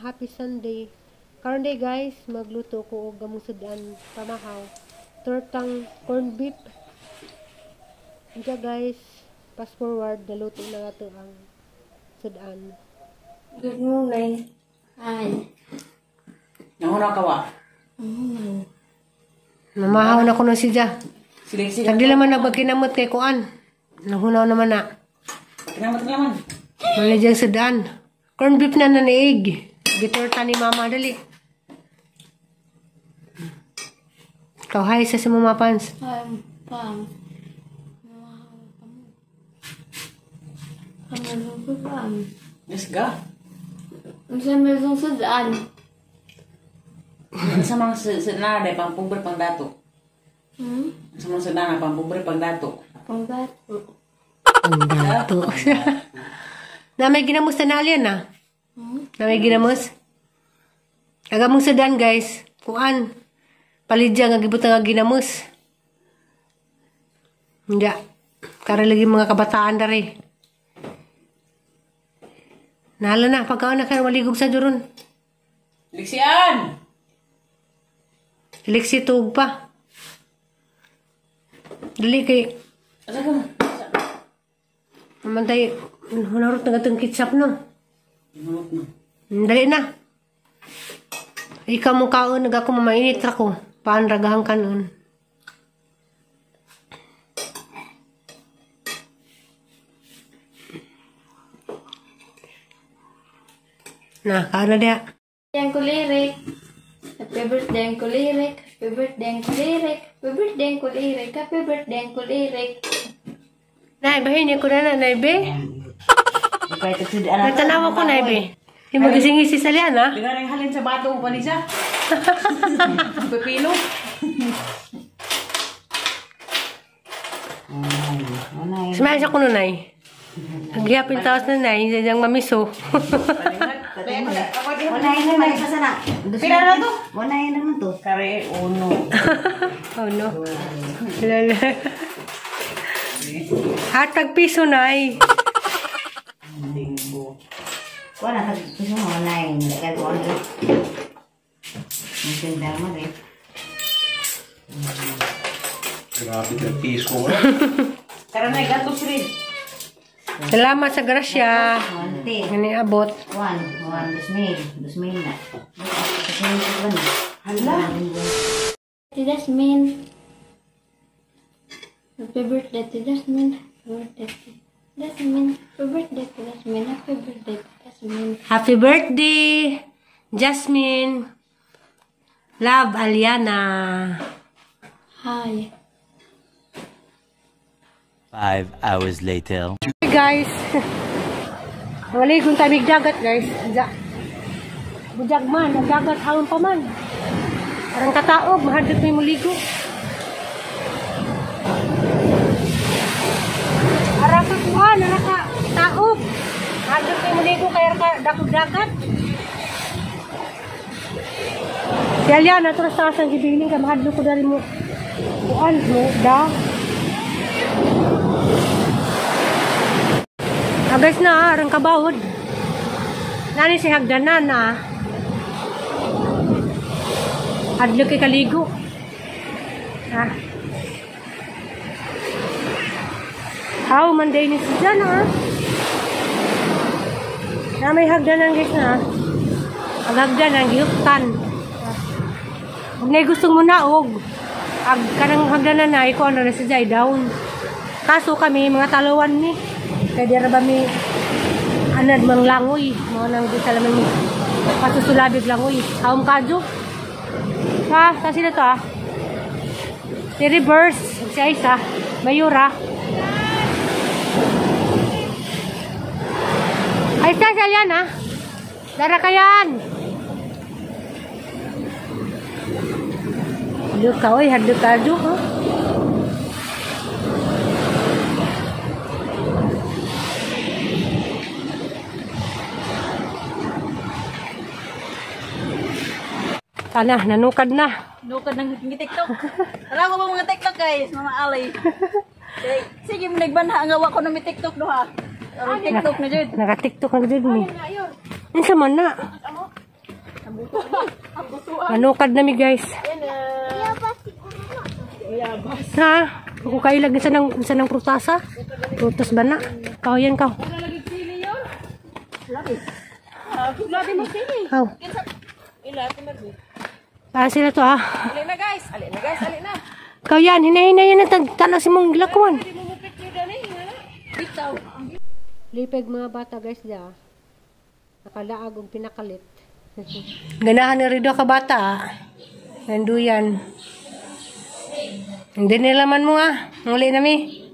Happy Sunday. Karon day guys, magluto ko og gamong sudan pamahaw. Tortang corned beef. Diya guys, fast forward, naluto na ato ang sudan. Good morning. Hi. Nanguna ka wa? Namahaw na ko na siya. Sige. Tagdi naman nagbaginamot kay kuan. Nahunaw naman na. Kinamot naman. Malayang sudan. Corned beef na naniig. Gitorta ni mama, dali. Ikaw, hi sa si Mama Pans. Hi, Pam. Pam. Yes, ga. Unsa may sudan? Sa mga na day pang pobre pang dato. Sa mga sudan pang pobre pang dato. Pang dato. Ang dato. Na may ginamos na naalyan na. Na may ginamos. Aga mong sudan guys. Kuan. Palidya nga gibutang nga ginamos. Hindi. Kara lagi mga kabataan dari. Nahala na. Pagkaon na kayo maligog sa duron. Liksian! Liksi tuog pa. Dali kay. Asa ka na? Mamantay. Hunarot na gatong ketchup no. Hunarot na. Dali na. Ikaw mo kaon, nag ako mamainit ra ko. Paan ragahang kanon. Na, kaon na diha. Uncle Eric. Happy birthday, Uncle Eric. Happy birthday, Uncle Eric. Happy birthday, Uncle Eric. Happy birthday, Uncle Eric. Nay, bahin ko na na, Nay, be. Natanawa ko, Nay, be. Yung magising-isi sa liyan, ha? Bigla rin halin sa bato pa niya. Pepino. Smile sa kuno, Nay. Naghihapin tawas na, Nay. Hindi niyang mamiso. Pila na to? Wala naman to. Kare, uno. Oh, no. Lala. Hatag piso, Nay. Linggo. Wala ka piso mo nine. Kaya ko ano. Ang ganda mo rin. Grabe ka piso. Tara na, gatos rin. Salamat sa grasya. 1, Ngani abot. 1, 1, 2,000. 2,000 na. 2,000 na. Hala. Ate Jasmine. Happy birthday to Jasmine. Happy birthday to Jasmine. Happy birthday to Jasmine. Happy birthday to Jasmine. Happy birthday, Jasmine. Love, Aliana. Hi. 5 hours later. Hey guys. Wala kung tabig dagat guys. Bujag man, ang dagat hawon pa man. Parang kataog, mahadlok may muligo. Ara ka kuan, ara ka taob. Mahadlok may muligo kaya ka dakog dagat. Si Aliana, ito sa taas ang gibiling ka, mahadlok ko dari mo. Kuan mo, da. Guys na, arang kabawod. Nani si hagdanan na. Hadlok kay kaligo. Ah. How man day ni si Jan ah. Na may hagdanan guys na. Ang hagdanan gihuktan. Huwag na gustong mo na og. Ag kanang hagdanan na iko ano na si Jai down. Kaso kami mga talawan ni. Kaya di ra ba mi anad mang langoy, mga nang di sa laman mi pasusulabig langoy. Haom kadyo. Ha, sa sila to ah. Si reverse, si Aisa, Mayura. Aisa, siya yan ah. Dara kayan. Hadlok ka, oy, hadlok ka, ha? Tana, nanukad na. Nukad ng TikTok. Alam ko ba mga TikTok guys, Mama Ali. Sige, mo nagbanha ang gawa ko na may TikTok do ha. Aron TikTok na jud. Naka-TikTok na jud mi. Unsa man na? Manukad nami guys. Ha? Ako kailag isa ng prutasa. Prutas ba na? Kao yan kao. Kao. Para sila to ah. Ali na guys, ali na guys, ali na. Kao yan, hinay-hinay yan ang tanaw si mong gilakwan. Lipeg mga bata guys da. Nakalaag og pinakalit. Ganahan ni Rido ka bata ah. Nanduyan. Hindi nilaman mo ah. Muli na mi.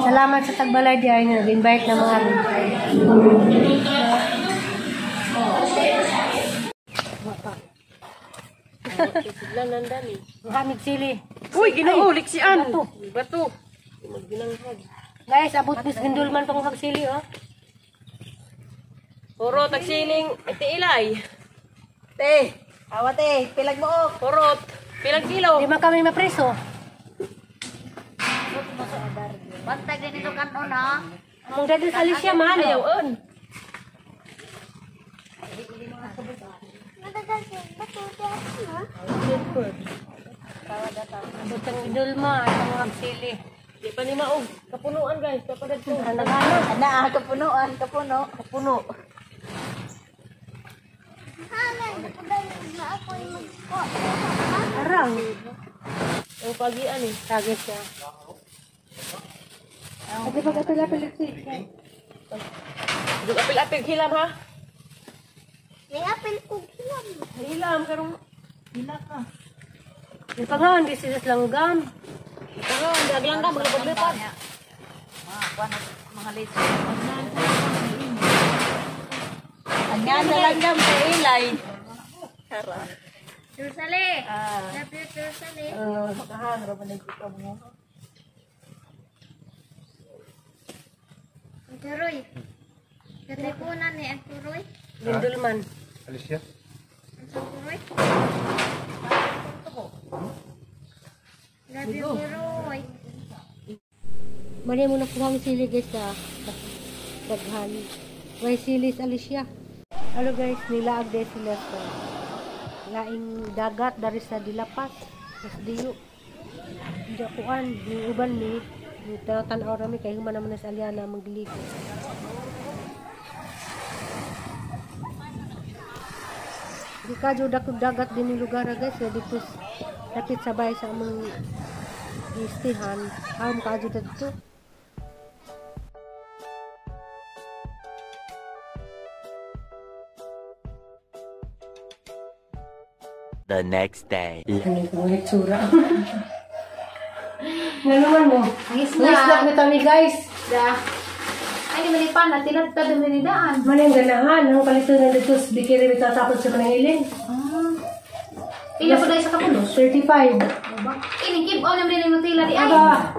Salamat sa tagbalay di ay nag-invite na mga Hamig sili. Uy, Ginoo, liksian. Bato. Bato. Guys, abot bis gindulman pang hagsili oh. Puro tagsiling iti ilay. Te, awa te, pilag mo ok. Purot. Pilang kilo? Di man kami mapreso. Bantay ganito kanon ha. Among dado sa Alicia man. Ayaw, on. Abot ang gindulman ang hagsili. Di pa ni maog. Kapunuan guys, kapadad ko. Ano ano? Ana, kapunuan, kapuno. Kapuno. Arang. Ang pagian eh. Tagay siya. Ate pag apil-apil ito. Dug apil-apil hilam ha. May apel ko hilam. Hilam karong Yung pangawan, di sila langgam. Pangawan daglang ka maglipad-lipad. Mga litso. Ang nga na lang gam sa ilay. Tursale. Love you, Tursale. Ang turoy. Katipunan ni ang turoy. Gindulman. Alicia? Ang turoy. Love you, turoy. Mali mo nakuha ang sili guys sa daghan. May sili sa Alicia. Hello guys, nilaag din sila sa laing dagat dari sa Dilapas. Sa Diyo. Hindi akuan, ni uban ni tanaw rami kay human naman na sa Aliana magligo. Di ka jud dakog dagat din ni lugar guys, dito dapit sa bahay sa among istihan. Am ka jud dito. The next day. Ano yung itsura? Naluman mo. Ang isla. Isla na kami guys. Da. Ay, di malipan. Natilat ka duminidaan. Maling ganahan. Ang kalito na dito sa bikini tapos sa manangilin. Pila pa dahil sa kapulos? 35. Ini, keep on naman din yung tila di ay. Aba.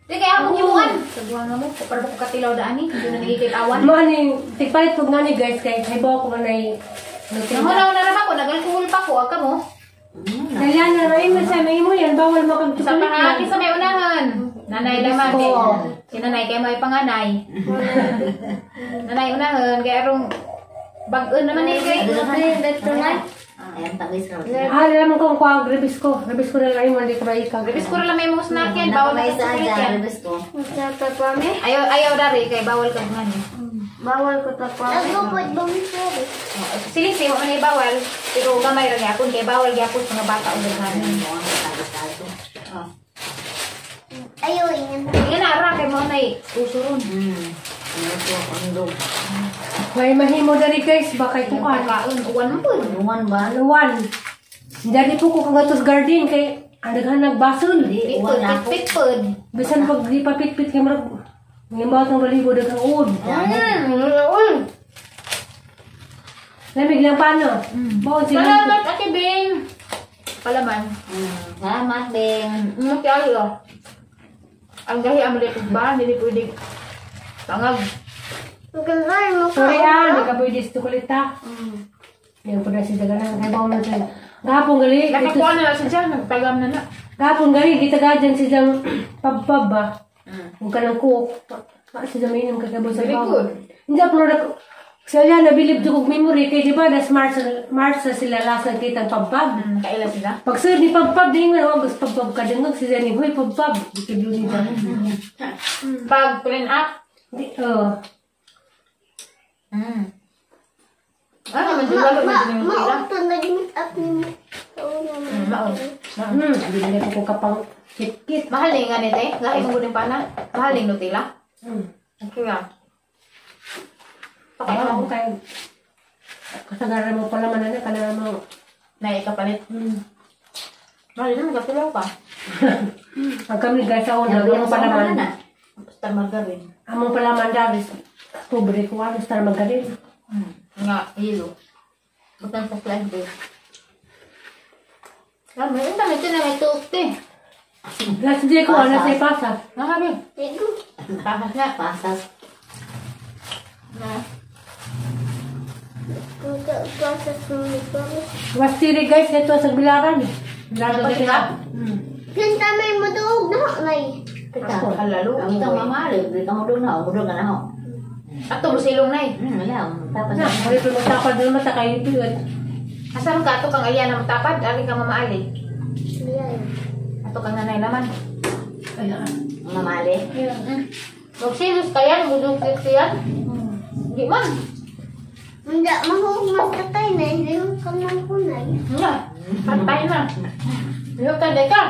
Di kaya akong himuan. Sa buwan nga mo, para ko katilaw daan eh. Hindi na nagkikitawan. Mani, tigpalit ko nga ni guys kay kaibaw ko man ay Nahunaw na naman ako, nag-alkohol pa ko, aga mo. Kaya na rin man sa may mo yan, bawal Sa makagtukulit pahaki yan. sa may unahan. Nanay naman eh. Si nanay kay may panganay. Nanay unahan, kaya arong bag-on naman eh kay. Ayan, tagis ka. Ah, alam mo kung kuha, rebis ko. Rebis ko na lang yun, hindi ko maikag. Rebis ko lang may mga snack yan, bawal Bawal na sa sa yan. rebis ko. Ayaw, ayaw dari, kay bawal ka nga ni. Sili-sili, mo na bawal. Pero gamay ra gyapon kay bawal gyapon sa mga bata og daghan. Oh. Ayaw, ingan. Ingan na ra kay mo nay usuron. Ano ko, kondom. May mahimo dali guys, baka ikuan. Kaon uwan mo pud. Uwan ba? Aluan. Dali po ko kagatos garden kay ang daghan nagbasol. Di, uwan na ako. Pitpit pud. Bisan pag di pa pitpit kay murag ngimbaw tong balibo daghang uod. Lamig lang paano? Baon sila. Salamat Ate Bing. Palaman. Salamat, Bing. Ano kaya? Ang gahi ang maliit ba? Hindi pwede tangag. Sorry ah, nagkaboy dis chocolate ah. Yan po na siya ganang. Kaya ba na siya. Gahapon gali. Nakakuha na lang siya, nagpagam na na. Gahapon gali, kita ka dyan siya pabpab ba? Huwag ka ng cook. Siya mainom kagabo sa Very bawo. good. Hindi po na sila nabilib ko memory kay di ba das March March na sila last nagkita ang pabpab. Kaila sila. Pag sir ni pabpab di nga wag pabpab ka dengog siya ni hoy pabpab. Di ni dyan. Pag clean up. Di oh. Ah, medyo lalo Ma, medyo yung tila. mauto nag-meet up ni mo. Sa una mo. Mao. Di na ko kapang kit-kit. Mahal ni nga nite. Lahi mo guding pana. Mahal ni Nutella. Okay lang. Pakita ko kay kasagaran mo pala man na kana mo. Nay kapalit. Mahal na magkatulaw ka. Ang kami guys sa una among palaman. Basta margarine. Among palaman daw is pobre ko ano star magaling. Nga hilo. Butang sa flag day. Ah, meron kami ito na may tukte. Last day ko ano sa ipasa. Nakabi. Sigo. Pasas na. Pasas. Na. Pasas mo ni Papa. Wastiri guys ito sa bilaran. Bilaran Ano sila. Kinta may muduog na nay. Kita. Kalalo. Ang itong mamali, di ka mo doon na, mo doon ka na ho. Ato mo silong nay. Wala, tapos Na, wala pa magtapad na mata kayo ito. Asa man ka ato kang alya na matapad, ali ka mamaali. Yan. Ato kang nanay naman. Ayan. Mamali. Magsilos ka yan, mudug siyan. Di man. Hindi, mahumas ka tayo na. Hindi mo ka man kunay. Nga, patay na. Lihok ka, deka.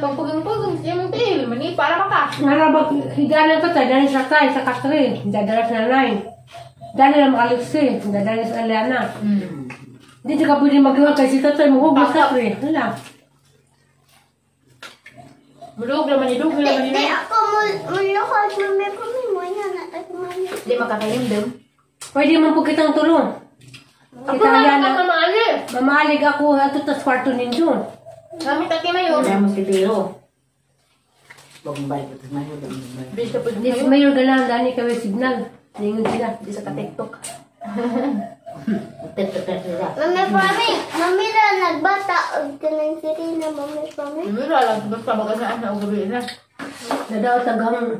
Pagpuging-puging, siya mong tiil. Mani, para ka ka. Narabag, higanan ko tayo, dahil sa tayo, sa katre. Dadala sa nanay. Dahil na makaliksi, dadala sa Aliana. Hindi ka pwede magluha kasi tatay mo hugas sa katre. Wala. Mulog naman, ilog naman Di, ako mulukod mami kami mo na natakman. Di makakayimdom. Pwede man po kitang tulong. Ako Kita na lang Aliana, ang mamaali. mamalig ako ato tas kwarto ninyo. Gamit ati mayo. Wala mo si Biro. Huwag mong balik ito. Mayo, huwag mong balik. Bis ka po Di si Mayor galang dani kami signal. Ningon sila. Di sa ka-TikTok. Tek-tek sila. Mami Pami, mami ra nagbata og kanang sirena mami Pami. Hindi lang, basta magkasaan na ugabi na. Nadaw taghang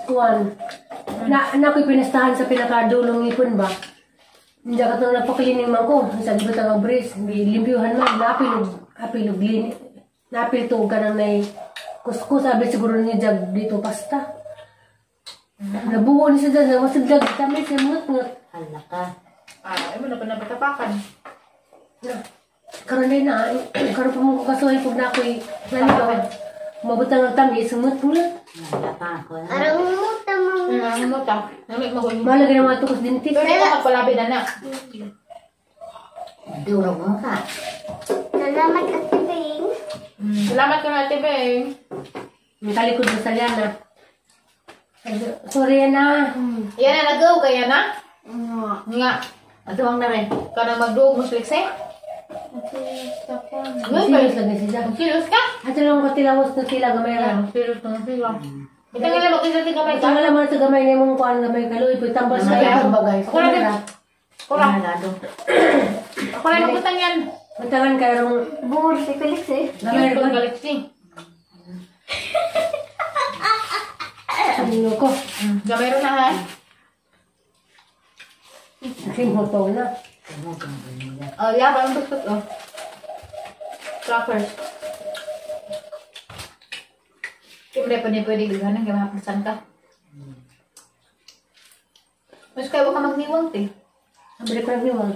kuan. Na na ko'y pinastahan sa pinakadulong ipon ba. Hindi ka itong napakilining man ko. Sa di ba taga bris, limpyuhan man, napilog, apilog lin, napil to ka nang nay kuskus, sabi siguro ni Jag dito pasta. Nabuo ni siya dyan, masig jag, kami siya ngut-ngut. Hala ka. Ah, ay mo na pa napatapakan. Karon din na, karon pa mo kasuhay pag na ako'y nalito. Mabutang ang tamis, ngut-ngut. Hala ka. Arang muta mami. Ang mo ta. Namit mo ko. Mahalaga na mga tukos dentist. Pero ikaw magpalabi na na. Durog mo ka. Salamat Ate Bing. Salamat ka na, Ate Beng. May talikod mo sa Liana. Sorry na. Yan na nag-go kaya na? Nga. Atuwang na rin. Kanang magduog mo sulikse? Serious lang siya. Magsilos ka? Ato lang ko tilawas na tila gamay ra. Magsilos ka na sila. Itang nga lang magkisa gamay Ito ka. nga lang sa gamay na imong kuan gamay kaluoy po tambal sa ikaw ba guys. Ako na din. Kura. Hala do. Ako na magbutang yan. Matangan kay rong Bur si Felix eh. gamay Yung ra. galaxy. Ano ko? Gamay ro na ha. Simhoto na. Oh, yeah, parang tuktok oh. Crackers. Siyempre, pwede pwede gagawin kaya mahapasan ka. Mas kaya ka magniwang, te. Sabi ko nagniwang.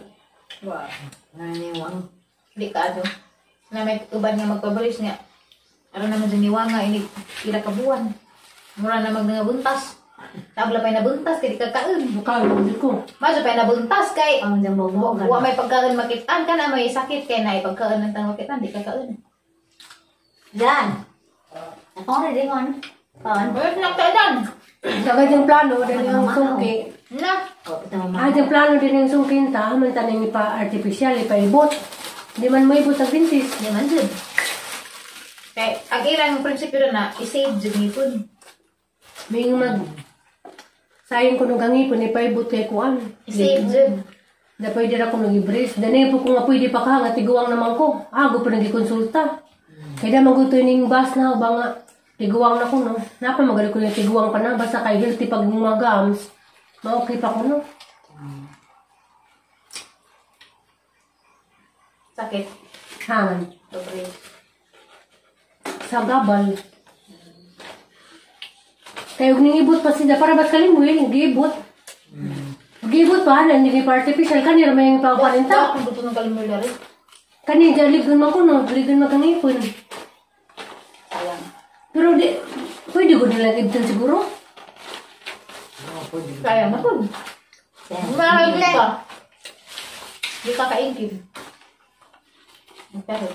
Wow. Naniwang. Di ka ano. Na may uban nga magpabalis nga. Aron naman sa niwang nga, ini ila ka buwan. Mura na magnangabuntas. Tabla pa'y nabuntas, kay di ka kaon. Bukal, hindi ko. Maso pa'y nabuntas, kay Ang diyang bobo. wa may pagkaon makitaan ka na, may sakit kay na pagkaon ng tang makitaan, di ka kaon. Yan. Ako rin din kon. Paon. Wala sinakta dan. Sagad yung plano, din yung sungki. Na. Oh, ito mama. Ah, yung plano din yung sungkin ta, man taning ipa artificial, ipa ibot. Di man mo ibot ang dentist. Di man jud. Kay ang ilang prinsipyo na i-save jud ngipon. May mag sayang ko nung gangipon, ipaibot kay kuan. I-save jud. Na pwede ra ko nag-brace. Dani po ko nga pwede pa ka nga tiguang naman ko. Ago pa nag-konsulta. Kaya maguto ning bus na ba nga tiguang na ko no. Napa magaling ko yung tiguang pa na basta kay healthy pag mga gums. Ma-okay pa ko no. Sakit. Han. Pag-brace. Sa gabal. Kaya og ningibot pa sila para ba't kalimuin, gibot. Gibot pa, nandiyan pa artificial kanira may pa Ako gusto ng kalimulari. Kani ligon man ko no, ligon man kang ipon. Sayang. Pero di, pwede ko nila ibtan siguro. Sayang na po. Marami ka. Di ka kaingkib. Pero,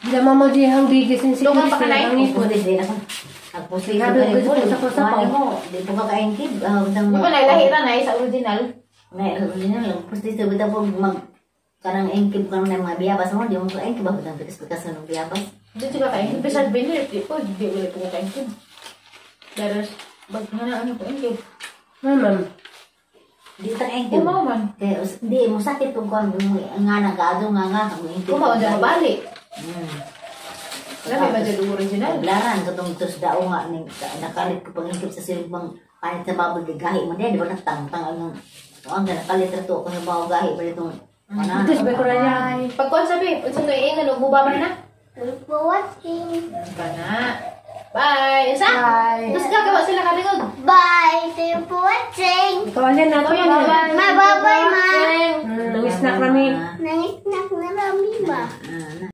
Di mama di hang bigis in Lugang pa ka na ang ipon. Nagpulis din ako. Nagpulis Sabi ko, gusto ko sa pasapaw. mo, di po ka kaingkib. di ba nailahi na na sa original? May original lang. Puslis sa bitaw po mag kanang ingkib kanang na mga biyabas mo, di mo kaingkib ba bitang pikas-pikas ng biyabas. Di sila kaingkib. Bisan binil, di po, di ulit po kaingkib. Pero, bag nga na ano po ingkib. Ma'am, Di ta kaingkib. Kumaw man. Kaya di mo sakit pag kuan mo nga nagaado nga nga ang ingkib. Kumaw dyan mabali. Wala may ba dyan original? Blaran katong tos dao nga ning nakalit ko pangingkib sa silbang panit sa baboy gahi mo di ba nagtangtang ang ang nakalit ra to ko sa bawo gahi ba itong ana. Ito, sabi ko na niya. Pagkuhan sabi, unsa to iingan og buba man na? Thank for watching. Ka na. Bye. Isa? Bye. Tapos gagawa sila kadingog. Bye. Thank you for watching. Ikaw alin na ito yan. Ma, bye-bye, ma. Nang-snack rami. Nang-snack na rami ba? Ah, na.